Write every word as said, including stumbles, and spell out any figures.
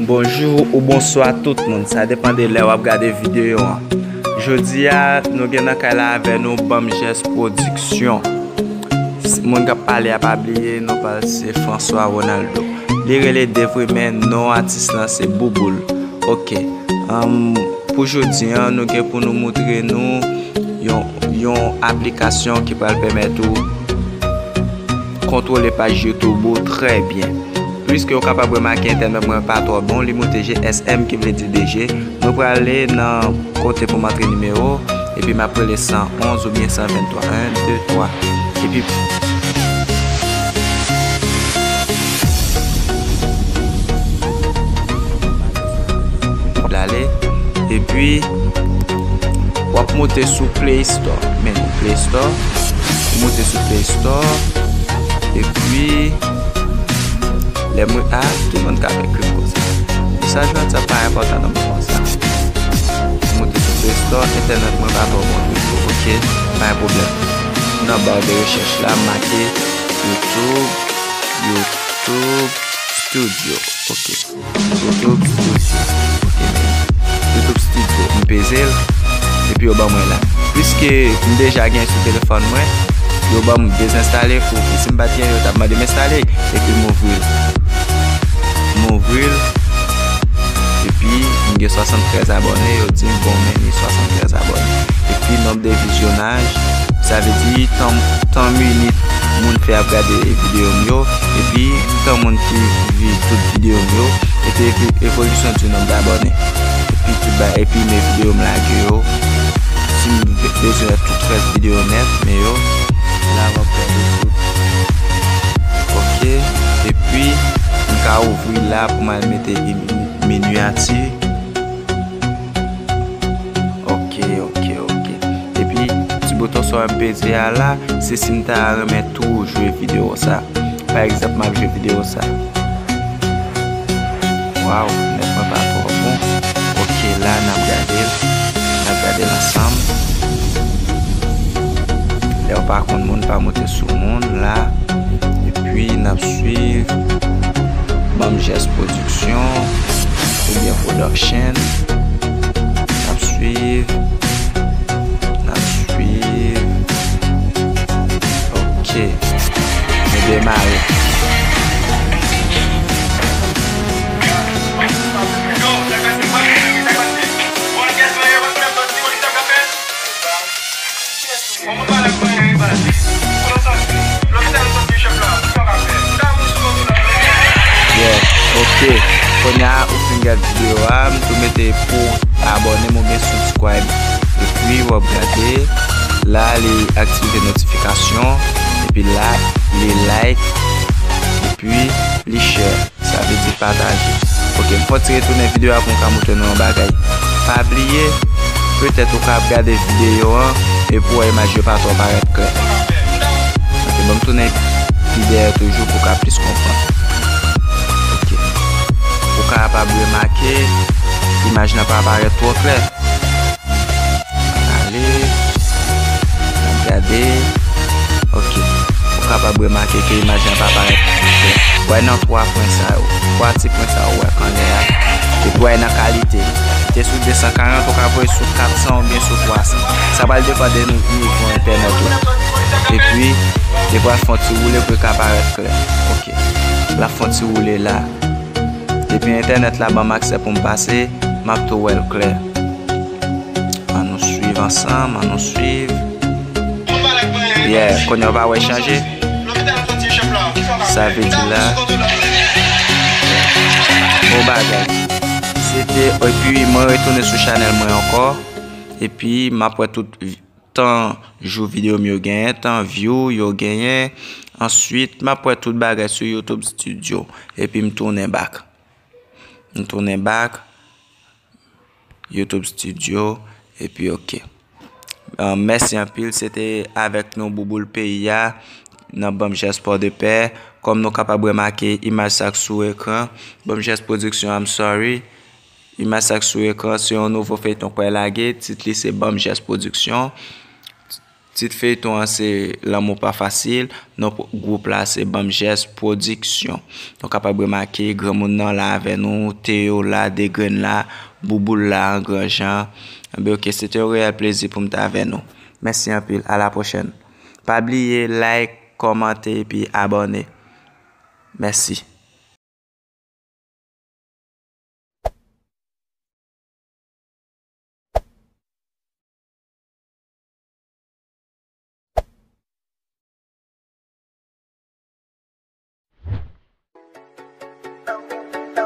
Bonjou ou bonswa tout moun, sa depann de lè w ap gade videyo an. Jodi a, nou gen nan kay la avè nou Banm Jès Pwodiksyon. S-, moun k ap pale a, pa bliye non pa l se François Ronaldo. Li rele Devri, men non atis lan se Bouboul. Ok. Anm, pou jodi an, nou gen pou nou moutre nou yon, yon aplikasyon ki pral pèmèt ou kontwole paj YouTube ou trè byen. Pliske w kapab remake entènèt mwen pa twò bon, li moute G S M ki vle di D G. Mwen prale nan kote pou m antre nimewo, epi m ap rele san onz oubyen san venntwa. En, de, twa. Epi w ap ale. Epi, w ap moute sou Play Store. Men nou Play Store. Ou moute sou Play Store. Epi, lè mwen, a, tout moun ka fè krim konsa. Mesaj WhatsApp pa enpòtan nan moman sa. Ou moute sou Play Store, entènèt mwen pa twò bon toujou. Ok, pa gen pwoblèm. Nan ba de rechèch la, make YouTube, YouTube Studio. Ok. YouTube Studio. Ok, men. YouTube Studio. M peze l. Epi yo ban mwen la. Piske m deja gen sou telefòn mwen, yo ban m dezenstale pou, si m pa t gen, yo t ap mande m enstale. Epi m ouvri l. M ouvri l. Epi m gen swasanntrèz abòne. Yo di m bon, men ni swasanntrèz abòne. Epi nonb de vizyonaj, sa vle di tan, tan minit moun fè ap gade videyo m yo, epi tan moun ki vi tout videyo m yo, epi evi-, evolisyon di nonb de abòne. Epi tout ba, epi men videyo m lage yo. Si m be-, bezwen tout rès videyo nèt, men yo, la m ap gade tout. Ok, epi m ka ouvri la pou m al mete mi-, minyati. Ok, ok, ok. Epi, ti bouton sa w ap peze a la, se si m ta renmen tou jwe videyo sa. Pa egzanp, m ap jwe videyo sa. Waw, nèt mwen pa twò bon. Ok, la, n ap gade l. N ap gade l ansanm. Lè w pa konn moun, pa moute sou moun, la. Epi, n ap swiv Banm Jès Pwodiksyon, oubyen Production. N ap swiv. N ap swiv. Ok. Nou demare. Yeah, ok. Kounye a, ou fin gad videyo a, m tou mete pou abòne m oubyen subscribe. Epi, w ap gade, la, li aktive notifikasyon. Epi la, li like. Epi, li share. Sa vle di pataje. Ok, m fò ti retounen videyo a pou m ka montre nou yon bagay. Pa bliye, petèt ou ka ap gade videyo an, epi w wè imaj yo pa twò parèt klè. Ok, ban m tounen pi dèyè toujou pou w ka plis konprann. Ok. Ou kapab remake, imaj lan pa parèt twò klè. Ale, n ap gade. Ok. Ou kapab remake ke imaj lan pa parèt klè. W wè nan twa pwen sa yo. Twa ti pwen sa yo w wè anlè a. Epi w wè nan kalite. Te sou de san karant, ou ka voye sou kat san oubyen sou twa san. Sa pral depann de nou, nivo entènèt ou. Epi, li pral fè yon ti woule pou l ka parèt klè. Ok. L ap fè yon ti woule la. Depi entènèt la ban m aksè pou m pase, m ap tou wè l klè. Ann nou swiv ansanm, ann nou swiv. Yeah, kounye a w pa wè chanje? Sa vle di la. Bon bagay. Se te, epi mwen retounen sou chanèl mwen ankò. Epi m ap wè tout tan jou videyo m yo genyen, tan view yo genyen. Answit, m ap wè tout bagay sou YouTube Studio. Epi m tounen back. M tounen back. YouTube Studio. Epi ok. Ah, mèsi anpil. Se te avèk nou Bouboul peyi a nan Banm Jès Pòdepè. Kòm nou kapab remake imaj sa k sou ekran. Banm Jès Pwodiksyon, I'm sorry. Imaj sa k sou ekran, se yon nouvo feyton k pral lage, tit li se Banm Jès Pwodiksyon. Tit feyton an se Lanmou pa fasil, non gwoup la se Banm Jès Pwodiksyon. Nou kapab remake granmoun nan la avè nou, Teyo la, Degrenn la, Bouboul la, Gran Jan. Enben, ok, se te yon reyèl plezi pou m t avè nou. Mèsi anpil, a la pwochèn. Pa bliye like, kòmante epi abòne. Mèsi.